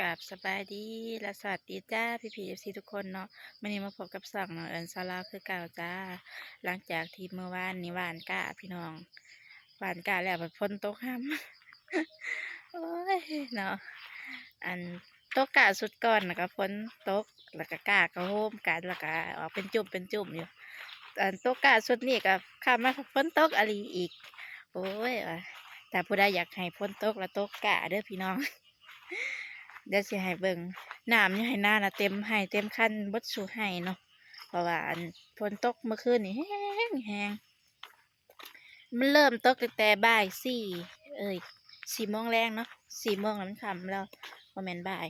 ກາບສະບາຍດີ ແລະ ສະຫວັດດີຈ້າ ພີ່ໆ ເອັຟຊີ ທຸກຄົນເນາະ. ມື້ນີ້ມາພົບກັບຊ່ອງນ້ອງເອິນສາວລາວຄືເກົ່າຈ້າ. ຫຼັງຈາກທີ່ມື້ວານນີ້ຫວ່ານກ້າພີ່ນ້ອງ ຫວ່ານກ້າແລ້ວພັດຝົນຕົກຮຳ ໂອ້ຍເນາະ ອັນ ຕົກກ້າຊຸດກ່ອນ ແລ້ວກໍຝົນຕົກ ແລ້ວກໍກ້າກໍໂຮມກັນ ແລ້ວກໍອອກເປັນຈຸ້ມເປັນຈຸ້ມຢູ່. ອັນ ຕົກກ້າຊຸດນີ້ກໍຂ້າມມາຝົນຕົກອີ່ຫຼີອີກ. ໂອ້ຍ ວ່າ ຖ້າຜູ້ໃດຢາກໃຫ້ຝົນຕົກລະຕົກກ້າເດີພີ່ນ້ອງ. ດຽວຊິໃຫ້ເບິ່ງ ນ້ຳຢູ່ໄຮ່ນານະເຕັມໄຮ່ເຕັມຄັນເບິດສູ່ໄຮ່ເນາະ ເພາະວ່າ ອັນ ຝົນຕົກມື້ຄືນນີ້ແຮງໆ. ມັນເລີ່ມຕົກຕັ້ງແຕ່ບ່າຍສີ່ ເອີຍ ສີ່ໂມງແລງເນາະ ສີ່ໂມງແລ້ວ ມັນຄ່ຳແລ້ວ ບໍ່ແມ່ນບ່າຍ.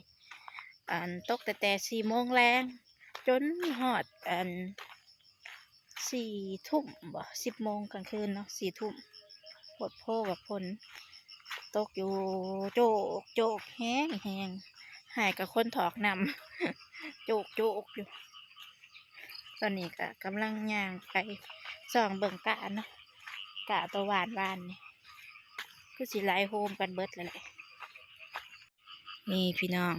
ອັນ ຕົກຕັ້ງແຕ່ສີ່ໂມງແລງ ຈົນຮອດ ອັນ ສີ່ທຸ່ມບໍ ສິບໂມງກາງຄືນເນາະ ສີ່ທຸ່ມ. ໂພດໂພວ່າຝົນຕົກຢູ່ ໂຈກໂຈກແຮງໆ ຄ້າຍກັບຄົນຖອກນ້ຳ ໂຈກໂຈກຢູ່. ຕອນນີ້ກໍກຳລັງຍ່າງໄປສ່ອງເບິ່ງກ້າເນາະ ກ້າໂຕຫວ່ານຫວ່ານນີ້ ຄືຊິໄຫຼໂຮມກັນເບິດແລ້ວແຫຼະ. ນີ້ພີ່ນ້ອງ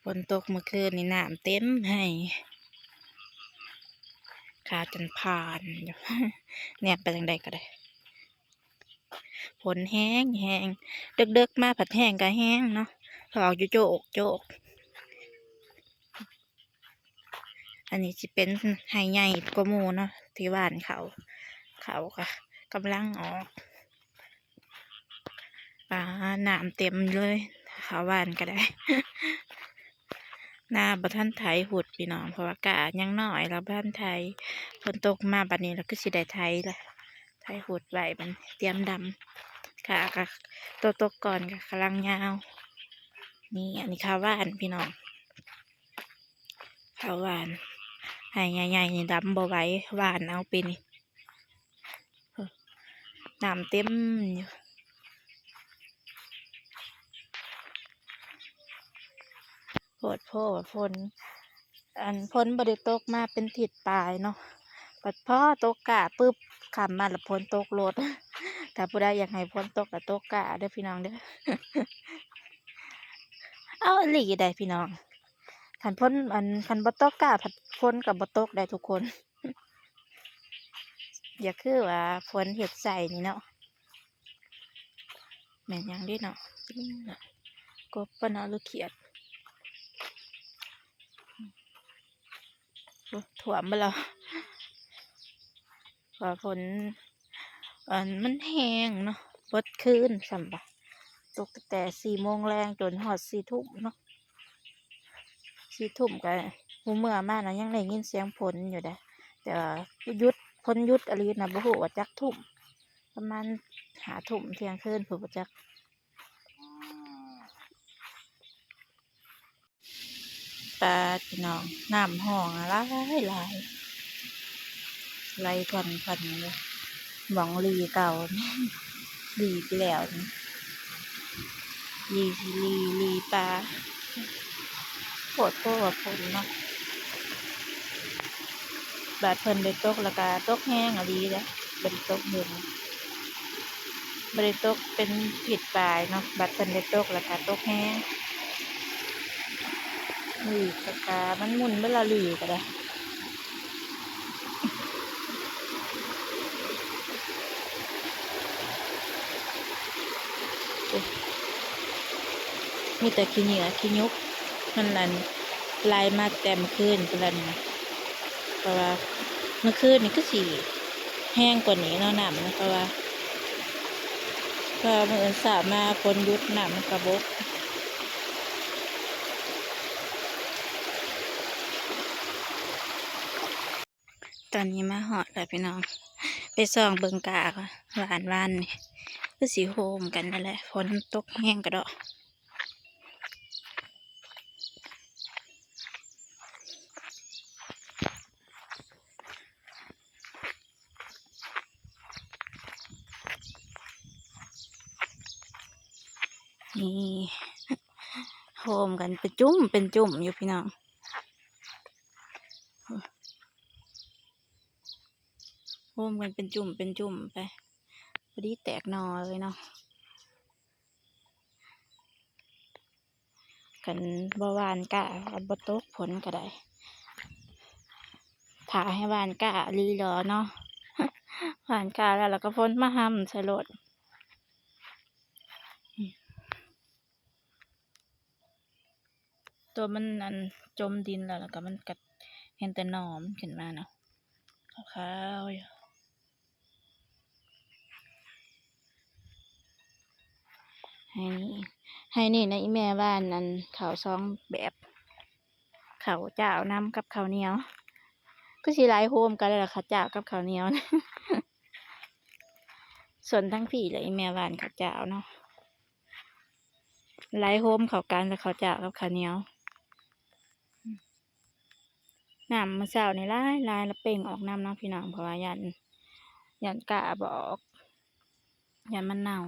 ຝົນຕົກມື້ຄືນນີ້ນ້ຳເຕັມໄຮ່ ຂາວຈົນຜ່ານຢູ່ ແນມໄປທາງໃດກໍໄດ້ ຝົນແຮງໆ ເດິກໆມາພັດແຮງກໍແຮງເນາະ ເພາະອອກຢູ່ໂຈກໂຈກ. ອັນນີ້ຊິເປັນໄຮ່ໃຫຍ່ກວ່າໝູ່ເນາະ ທີ່ຫວ່ານເຂົ້າ ເຂົ້າກໍກຳລັງອອກ. ປາ ນ້ຳເຕັມເລີຍ ເຂົ້າຫວ່ານກໍໄດ້ ນາບໍ່ທັນໄຖຫຸດພີ່ນ້ອງ ເພາະວ່າກ້າຍັງນ້ອຍ ລະບໍ່ທັນໄຖ. ຝົນຕົກມາບັດນີ້ລະຄືຊິໄດ້ໄຖລະ ໄຖຫຸດໄວ້ບັດນີ້ ຕຽມດຳ. ກ້າກໍ ໂຕຕົກກ່ອນກໍກຳລັງຍາວ. ນີ້ ອັນນີ້ຂ້າວຫວ່ານພີ່ນ້ອງ ຂ້າວຫວ່ານ ໄຮ່ໃຫຍ່ໆນີ້ດຳບໍ່ໄຫວ ຫວ່ານເອົາປີນີ້ ນ້ຳເຕັມຢູ່. ໂພດໂພວ່າຝົນ ອັນ ຝົນບໍ່ໄດ້ຕົກມາເປັນທິດປາຍເນາະ ບັດພໍຕົກກ້າປຶບ ຄ່ຳມາລະຝົນຕົກໂລດ. ຖ້າຜູ້ໃດຢາກໃຫ້ຝົນຕົກລະຕົກກ້າເດີພີ່ນ້ອງເດີ ເອົາອີ່ຫຼີໃດ໋ພີ່ນ້ອງ. ຄັນຝົນ ອັນ ຄັນບໍ່ຕົກກ້າ ພັດຝົນກໍບໍ່ຕົກໄດ໋ທຸກຄົນ. ຢ່າຄືວ່າຝົນເຮັດໃສ່ນີ້ເນາະ ແມ່ນຫຍັງເດເນາະ ກົບບໍ່ເນາະ ຫຼືຂຽດ. ໂອ້ ຖ້ວມເບິດແລ້ວ ເພາະວ່າຝົນ ອັນ ມັນແຮງເນາະ ເບິດຄືນຊ້ຳບະ ຕົກຕັ້ງແຕ່ສີ່ໂມງແລງຈົນຮອດສີ່ທຸ່ມເນາະ. ສີ່ທຸ່ມກໍ ຮູ້ເມື່ອມານະ ຍັງໄດ້ຍິນສຽງຝົນຢູ່ເດ້ ແຕ່ວ່າຢຸດ ຝົນຢຸດອີ່ຫຼີນະ ບໍ່ຮູ້ວ່າຈັກທຸ່ມ ປະມານຫ້າທຸ່ມ ທ່ຽງຄືນພຸ້ນບໍ່ຈັກ. ປາດ ພີ່ນ້ອງ ນ້ຳຫ້ອງຫຼາຍໆ ໄຫຼຜ່ອນໆຢູ່ ໝ່ອງຫຼີ່ເກົ່າ ຫຼີ່ໄປແລ້ວນີ້ ຫຼີ່ ຫຼີ່ ຫຼີ່ປ່າ ໂພດໂພວ່າຝົນເນາະ. ບາດເພິ່ນໄດ້ຕົກແລ້ວກະຕົກແຮງອີ່ຫຼີເດ້ ບໍ່ໄດ້ຕົກເຫັນ ບໍ່ໄດ້ຕົກເປັນທິດປາຍເນາະ ບາດເພິ່ນໄດ້ຕົກແລ້ວກະຕົກແຮງ. ນີ້ກະ ກະມັນໝຸ່ນເບິດລະ ຫຼີ່ກໍໄດ້. ໂອ້ ມີແຕ່ຂີ້ເຫຍື້ອຂີ້ຫຍຸກ ມັນ ອັນ ໄຫຼມາແຕ່ມື້ຄືນພຸ້ນລະນີ້ນະ ເພາະວ່າມື້ຄືນນີ້ຄືຊິແຮງກວ່ານີ້ເນາະ ນ້ຳນະ ເພາະວ່າ ເພາະວ່າມື້ອື່ນເຊົ້າມາຝົນຢຸດ ນ້ຳມັນກະບົກ. ຕອນນີ້ມາຮອດແລ້ວພີ່ນ້ອງ ໄປສ່ອງເບິ່ງກ້າກ່ອນ ຫວ່ານ ຫວ່ານນີ້ ຄືຊິໂຮມກັນນັ້ນແຫຼະ ຝົນຕົກແຮງກະດອກ. ນີ້ ໂຮມກັນເປັນຈຸ້ມເປັນຈຸ້ມຢູ່ພີ່ນ້ອງ ໂຮມກັນເປັນຈຸ້ມເປັນຈຸ້ມໄປ ພໍດີແຕກໜໍ່ເລີຍເນາະ. ຄັນບໍ່ຫວ່ານກ້າ ຄັນບໍ່ຕົກຝົນກໍໄດ້ ຖ້າໃຫ້ຫວ່ານກ້າອີ່ຫຼີເນາະ ຫວ່ານກ້າແລ້ວ ແລ້ວກໍຝົນມາຮຳໃສ່ໂລດ. ຕົວມັນ ອັນ ຈົມດິນແລ້ວ ແລ້ວກໍມັນກໍເຫັນແຕ່ໜໍ່ມັນຂຶ້ນມາເນາະ ຂາວໆຢູ່. ໄຮ່ນີ້ ໄຮ່ນີ້ນະ ອີ່ແມ່ຫວ່ານ ອັນ ເຂົ້າສອງແບບ ເຂົ້າຈ້າວນຳກັບເຂົ້າໜຽວ ຄືຊິຫຼາຍໂຮມກັນແລ້ວລະ ເຂົ້າຈ້າວກັບເຂົ້າໜຽວ. ສ່ວນທາງພີ້ລະ ອີ່ແມ່ຫວ່ານເຂົ້າຈ້າວເນາະ ຫຼາຍໂຮມເຂົ້າກັນລະ ເຂົ້າຈ້າວກັບເຂົ້າໜຽວ. ນ້ຳມື້ເຊົ້ານີ້ຫຼາຍໆ ລະເປັ່ງອອກນຳເນາະພີ່ນ້ອງ ເພາະວ່າຢ້ານ ຢ້ານກ້າບໍ່ອອກ ຢ້ານມັນເນົ່າ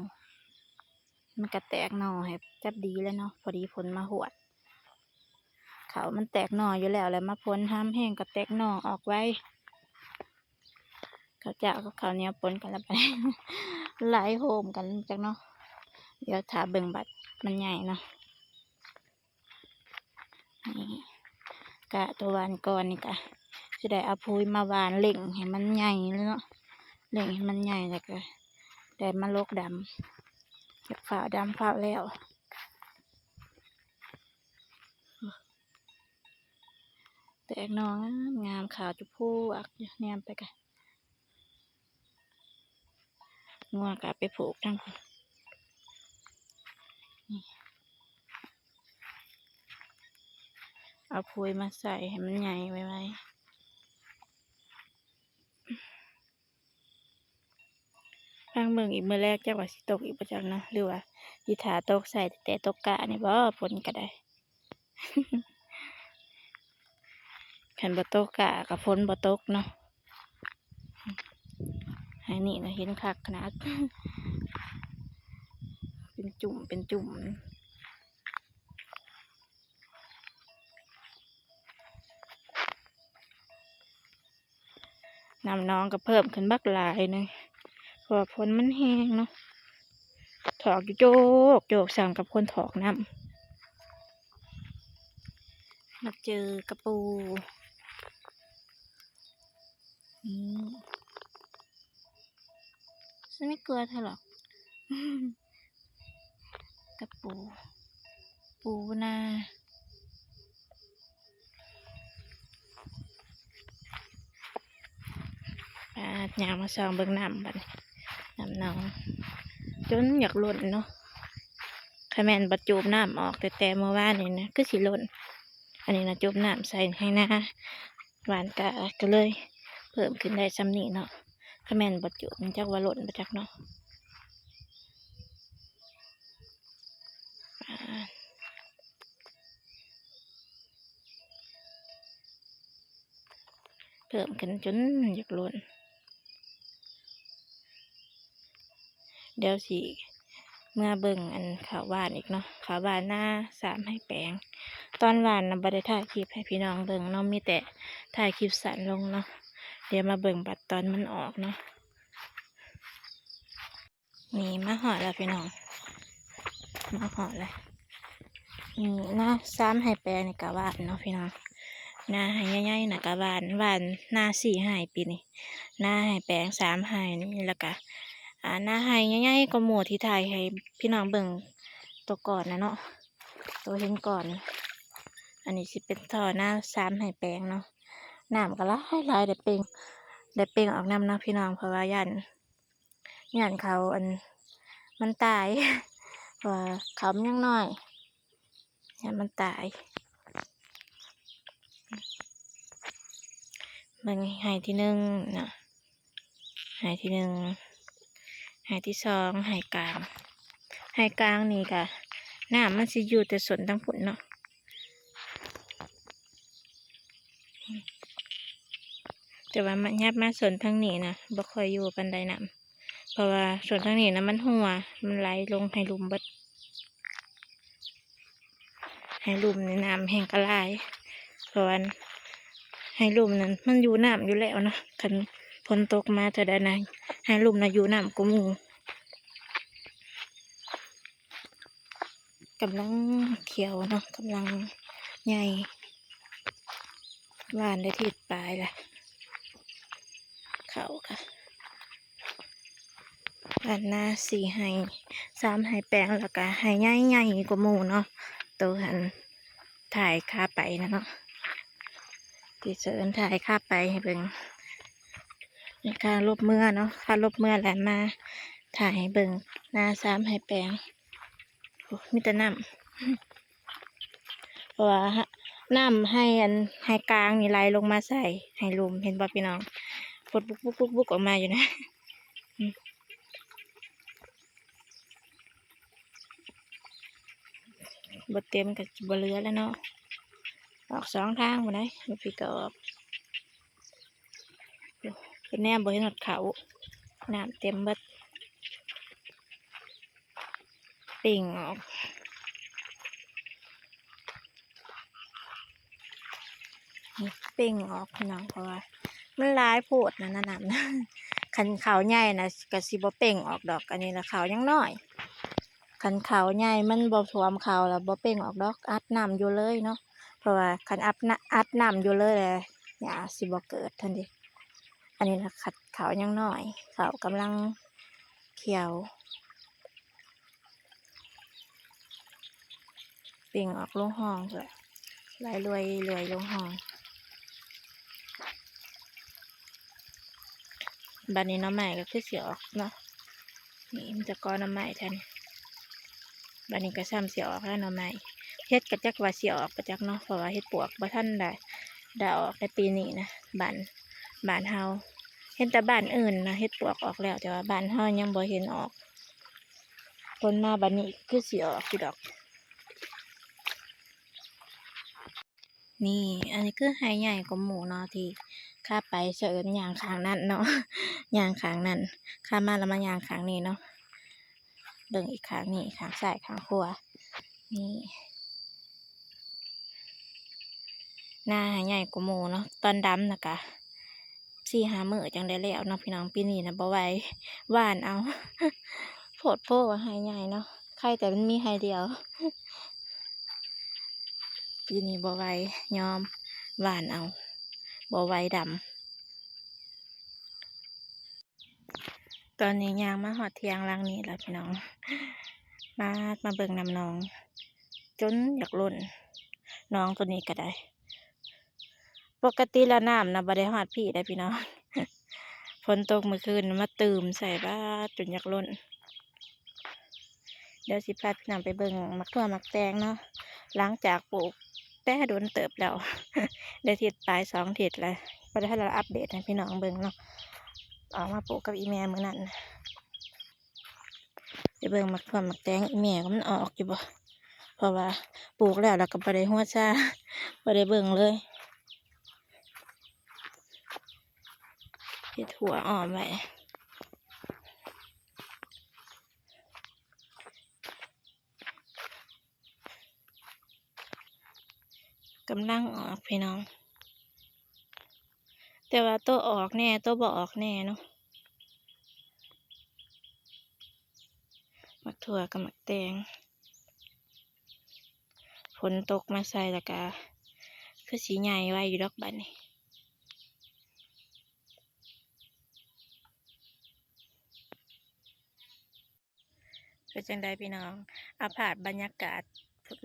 ມັນກະແຕກໜໍ່ໃຫ້ຈັບດີແລ້ວເນາະ ພໍດີຝົນມາຮວດ ເຂົ້າມັນແຕກໜໍ່ຢູ່ແລ້ວ ແລ້ວມາຝົນຮຳແຮງກໍແຕກໜໍ່ອອກໄວ. ເຂົ້າຈ້າວກັບເຂົ້າໜຽວປົນກັນລະບາດ ຫຼາຍໂຮມກັນຈັກເນາະ ດຽວຖ້າເບິ່ງບັດມັນໃຫຍ່ເນາະ. ນີ້ກະຕົວຫວ່ານກ່ອນນີ້ກະຊິໄດ້ເອົາປຸ໋ຍມາຫວ່ານເລັ່ງໃຫ້ມັນໃຫຍ່ເລີຍເນາະ ເລັ່ງໃຫ້ມັນໃຫຍ່ ແລ້ວກະໄດ້ມາຫຼົກດຳ ຢາກຟ້າວດຳຟ້າວແລ້ວ. ແຕກໜໍ່ງາມໆ ຂາວຈຸພວກຢູ່ ແນມໄປກະ ງົວກະເອົາໄປຜູກທາງພຸ້ນ ນີ້ ເອົາປຸ໋ຍມາໃສ່ໃຫ້ມັນໃຫຍ່ໄວໆ. ຟັງເບິ່ງອີກ ມື້ແລງຈັກວ່າຊິຕົກອີກບໍ່ຈັກເນາະ ຫຼືວ່າຊິຖ້າຕົກໃສ່ແຕ່ຕົກກະນີ້ບໍ່ ຝົນກະໄດ້. ຄັນບໍ່ຕົກກະ ກະຝົນບໍ່ຕົກເນາະ. ໃຫ້ນີ້ນະ ເຫັນຄັກຂະໜາດ ເປັນຈຸ້ມເປັນຈຸ້ມ. ນ້ຳໜອງກໍເພີ່ມຂຶ້ນບັກຫຼາຍໜຶ່ງ ເພາະວ່າຝົນມັນແຮງເນາະ ຖອກຢູ່ໂຈກໆ ສ່ຳກັບຄົນຖອກນ້ຳ. ມາເຈີກະປູ ອືມ. ສະໄໝເກືອເທື່ອຫຼອກ ກະປູ ປູນາ. ປາດ ຍ່າງມາສ່ອງເບິ່ງນ້ຳບັດນີ້ ນ້ຳໜອງ ຈົນຢາກລົ້ນເນາະ. ຄັນແມ່ນບໍ່ຈູບນ້ຳອອກແຕ່ ແຕ່ມື້ວານນີ້ນະ ຄືຊິລົ້ນ. ອັນນີ້ນະ ຈູບນ້ຳໃສ່ໄຮ່ນາ ຫວ່ານກະ ກະເລີຍເພີ່ມຂຶ້ນໄດ້ສ່ຳນີ້ເນາະ. ຄັນແມ່ນບໍ່ຈູບ ມັນຈັກວ່າລົ້ນບໍ່ຈັກເນາະ. ເພີ່ມຂຶ້ນຈົນຢາກລົ້ນ. ດຽວຊິເມືອເບິ່ງອັນເຂົ້າຫວ່ານອີກເນາະ ເຂົ້າຫວ່ານນາສາມໄຮ່ແປງ. ຕອນຫວ່ານນະບໍ່ໄດ້ຖ່າຍຄລິບໃຫ້ພີ່ນ້ອງເບິ່ງເນາະ ມີແຕ່ຖ່າຍຄລິບສັ້ນລົງເນາະ. ດຽວມາເບິ່ງບັດຕອນມັນອອກເນາະ. ນີ້ມາຮອດແລ້ວພີ່ນ້ອງ ມາຮອດແລ້ວ. ນີ້ນາສາມໄຮ່ແປງນີ້ກະຫວ່ານເນາະພີ່ນ້ອງ ນາໄຮ່ໃຫຍ່ໆນະກະຫວ່ານ ຫວ່ານນາສີ່ໄຮ່ປີນີ້ ນາໄຮ່ແປງສາມໄຮ່ນີ້ ແລ້ວກະ ອ່າ ນາໄຮ່ໃຫຍ່ໆກວ່າໝູ່ທີ່ຖ່າຍໃຫ້ພີ່ນ້ອງເບິ່ງໂຕກ່ອນນະເນາະ ໂຕເຫັນກ່ອນ. ອັນນີ້ຊິເປັນທໍ່ນາສາມໄຮ່ແປງເນາະ ນ້ຳກະຫຼາຍໆ ໄດ້ເປັ່ງ ໄດ້ເປັ່ງອອກນຳເນາະພີ່ນ້ອງ ເພາະວ່າຢ້ານ ຢ້ານເຂົາ ອັນ ມັນຕາຍ ເພາະວ່າເຂົາມັນຍັງນ້ອຍ ຢ້ານມັນຕາຍ. ເບິ່ງໄຮ່ທີໜຶ່ງເນາະ ໄຮ່ທີໜຶ່ງ ໄຮ່ທີສອງ ໄຮ່ກາງ ໄຮ່ກາງນີ້ກະ ນ້ຳມັນຊິຢູ່ແຕ່ສົ້ນທາງພຸ້ນເນາະ. ແຕ່ວ່າມາ ຍັບມາສວນທາງນີ້ນະ ບໍ່ຄ່ອຍຢູ່ປານໃດນຳ ເພາະວ່າສວນທາງນີ້ນະມັນຮົ່ວ ມັນໄຫຼລົງໄຮ່ລຸ່ມເບິດ. ໄຮ່ລຸ່ມນີ້ນ້ຳແຮ່ງກະຫຼາຍ ເພາະວ່າໄຮ່ລຸ່ມນັ້ນມັນຢູ່ນ້ຳຢູ່ແລ້ວເນາະ ຄັນຝົນຕົກມາເທື່ອໃດນະ ໄຮ່ລຸ່ມນະຢູ່ນ້ຳກວ່າໝູ່. ກຳລັງຂຽວເນາະ ກຳລັງໃຫຍ່ ຫວ່ານໄດ້ທິດປາຍລະ ເຂົ້າກະ ບ້ານນາສີ່ໄຮ່ ສາມໄຮ່ແປງ ແລ້ວກະໄຮ່ໃຫຍ່ໆກວ່າໝູ່ເນາະ ໂຕຫັ້ນຖ່າຍຂາໄປນະເນາະ ທີ່ເຊີນຖ່າຍຂາໄປໃຫ້ເບິ່ງ ນີ້ຂາລົບເມືອເນາະ ຂາລົບເມືອແລ້ວມາຖ່າຍໃຫ້ເບິ່ງ ນາສາມໄຮ່ແປງ ໂອ້ ມີແຕ່ນ້ຳ ເພາະວ່າ ນ້ຳໄຮ່ອັນ ໄຮ່ກາງນີ້ໄຫຼລົງມາໃສ່ໄຮ່ລຸ່ມ ເຫັນບໍ່ພີ່ນ້ອງ ຟົດບຸກໆໆອອກມາຢູ່ນະ ອືມ ບໍ່ເຕັມກໍຊິບໍ່ເຫຼືອແລ້ວເນາະ ອອກສອງທາງພຸ້ນໃດ໋ ມັນພິກກໍອອກ ໂອ້ ເປັນແນວບໍ່ເຫັນຮອດເຂົ້າ ນ້ຳເຕັມເບິດ. ເປັ່ງອອກ ເປັ່ງອອກພີ່ນ້ອງ ເພາະວ່າມັນຫຼາຍໂພດນະ ນ້ຳນະ ຄັນເຂົ້າໃຫຍ່ນະກໍຊິບໍ່ເປັ່ງອອກດອກ ອັນນີ້ລະເຂົ້າຍັງນ້ອຍ ຄັນເຂົ້າໃຫຍ່ມັນບໍ່ຖ້ວມເຂົ້າລະບໍ່ເປັ່ງອອກດອກ ອັດນ້ຳຢູ່ເລີຍເນາະ ເພາະວ່າຄັນອັດນ້ຳ ອັດນ້ຳຢູ່ເລີຍລະຫຍ້າຊິບໍ່ເກີດຫັ້ນເດ ອັນນີ້ລະເຂົ້າຍັງນ້ອຍ ເຂົ້າກຳລັງຂຽວ ເປັ່ງອອກລົງຮ່ອງພຸ້ນລະ ໄຫຼລວຍໆລົງຮ່ອງ ບາດນີ້ໜໍ່ໄມ້ກໍຄືຊິອອກເນາະ ນີ້ມີແຕ່ກໍໜໍ່ໄມ້ແທ້ນີ້ ບາດນີ້ກໍຊ່ຳຊິອອກແລ້ວໜໍ່ໄມ້ ເຫັດກໍຈັກວ່າຊິອອກບໍ່ຈັກເນາະ ເພາະວ່າເຫັດປວກບໍ່ທັນໄດ້ ໄດ້ອອກໃນປີນີ້ນະ ບ້ານ ບ້ານເຮົາ ເຫັນແຕ່ບ້ານອື່ນນະເຫັດປວກອອກແລ້ວ ແຕ່ວ່າບ້ານເຮົາຍັງບໍ່ເຫັນອອກ ຝົນມາບາດນີ້ຄືຊິອອກຢູ່ດອກ. ນີ້ ອັນນີ້ຄືໄຮ່ໃຫຍ່ກວ່າໝູ່ເນາະ ທີ່ຂາໄປສະເອີນຍ່າງຂ້າງນັ້ນເນາະ ຍ່າງຂ້າງນັ້ນ ຂາມາແລ້ວມາຍ່າງຂ້າງນີ້ເນາະ ເບິ່ງອີກຂ້າງນີ້ ຂ້າງຊ້າຍຂ້າງຂວາ ນີ້ ນາໃຫ້ໃຫຍ່ກວ່າໝູ່ເນາະ ຕອນດຳນະກະສີ່ຫ້າມື້ຈັ່ງໄດ້ແລ້ວເນາະພີ່ນ້ອງ ປີນີ້ນະບໍ່ໄຫວ ຫວ່ານເອົາ ໂພດໂພ ໄຮ່ໃຫຍ່ເນາະ ໄຄແຕ່ມັນມີໄຮ່ດຽວ ປີນີ້ບໍ່ໄຫວ ຍອມຫວ່ານເອົາ ບໍ່ໄຫວດຳ. ຕອນນີ້ຍ່າງມາຮອດຖຽງຫຼັງນີ້ແລ້ວພີ່ນ້ອງ ມາ ມາເບິ່ງນ້ຳໜອງ ຈົນຢາກລົ້ນ ໜອງໂຕນີ້ກໍໄດ້ ປົກກະຕິແລ້ວນ້ຳນະບໍ່ໄດ້ຮອດພີ້ເດ້ພີ່ນ້ອງ ຝົນຕົກມື້ຄືນມາຕື່ມໃສ່ ປາດ ຈົນຢາກລົ້ນ. ດຽວຊິພາພີ່ນ້ອງໄປເບິ່ງໝາກຖົ່ວໝາກແຕງເນາະ ຫຼັງຈາກປູກແຕ່ດົນເຕີບແລ້ວ ໄດ້ທິດປາຍສອງທິດແລ້ວ ບໍ່ໄດ້ທັນໄດ້ອັບເດດໃຫ້ພີ່ນ້ອງເບິ່ງເນາະ ອອກມາປູກກັບອີ່ແມ່ມື້ນັ້ນ ໄປເບິ່ງໝາກຖົ່ວໝາກແຕງອີ່ແມ່ວ່າມັນອອກຢູ່ບໍ່ ເພາະວ່າປູກແລ້ວ ແລ້ວກໍບໍ່ໄດ້ຫົວຊາ ບໍ່ໄດ້ເບິ່ງເລີຍ ເຮັດຫົວອ້ອມໄວ້. ກຳລັງອອກພີ່ນ້ອງ ແຕ່ວ່າໂຕອອກແດ່ ໂຕບໍ່ອອກແດ່ເນາະ ໝາກຖົ່ວກັບໝາກແຕງ ຝົນຕົກມາໃສ່ແລ້ວກະຄືຊິໃຫຍ່ໄວຢູ່ດອກບາດນີ້. ເປັນຈັ່ງໃດພີ່ນ້ອງ ເອົາພາບບັນຍາກາດ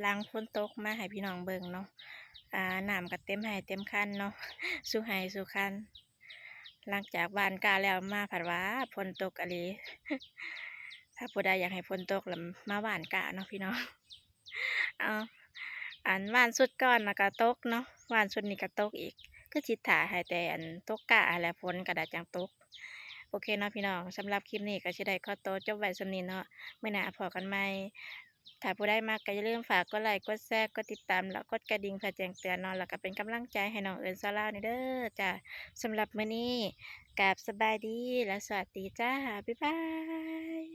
ຫຼັງຝົນຕົກມາໃຫ້ພີ່ນ້ອງເບິ່ງເນາະ ອາ ນ້ຳກໍເຕັມໄຮ່ເຕັມຄັນເນາະ ສູ່ໄຮ່ສູ່ຄັນ ຫຼັງຈາກຫວ່ານກ້າແລ້ວມາພັດວ່າຝົນຕົກອີ່ຫຼີ ຖ້າຜູ້ໃດຢາກໃຫ້ຝົນຕົກລະມາຫວ່ານກ້າເນາະພີ່ນ້ອງ. ເອົາ ອັນຫວ່ານຊຸດກ່ອນນະກະຕົກເນາະ ຫວ່ານຊຸດນີ້ກະຕົກອີກ ຄືຊິຖ້າໃຫ້ແຕ່ອັນຕົກກ້າຫັ້ນແຫຼະ ຝົນກະໄດ້ຈັ່ງຕົກ. ໂອເຄເນາະພີ່ນ້ອງ ສຳລັບຄລິບນີ້ກະຊິໄດ້ຂໍໂຕຈົບໄວ້ສ່ຳນີ້ເນາະ ມື້ໜ້າພໍ້ກັນໃໝ່. ຖ້າຜູ້ໃດມັກກະຢ່າລືມຝາກກົດໄລ ກົດແຊ ກົດຕິດຕາມ ແລະ ກົດກະດິ່ງເພື່ອແຈ້ງເຕືອນເນາະ ແລະ ກະເປັນກຳລັງໃຈໃຫ້ນ້ອງເອີ້ນສາວລາວແດ່ເດີ. ຈ້າ ສຳລັບມື້ນີ້ ກາບສະບາຍດີ ແລະ ສະຫວັດດີຈ້າ ບາຍບາຍ.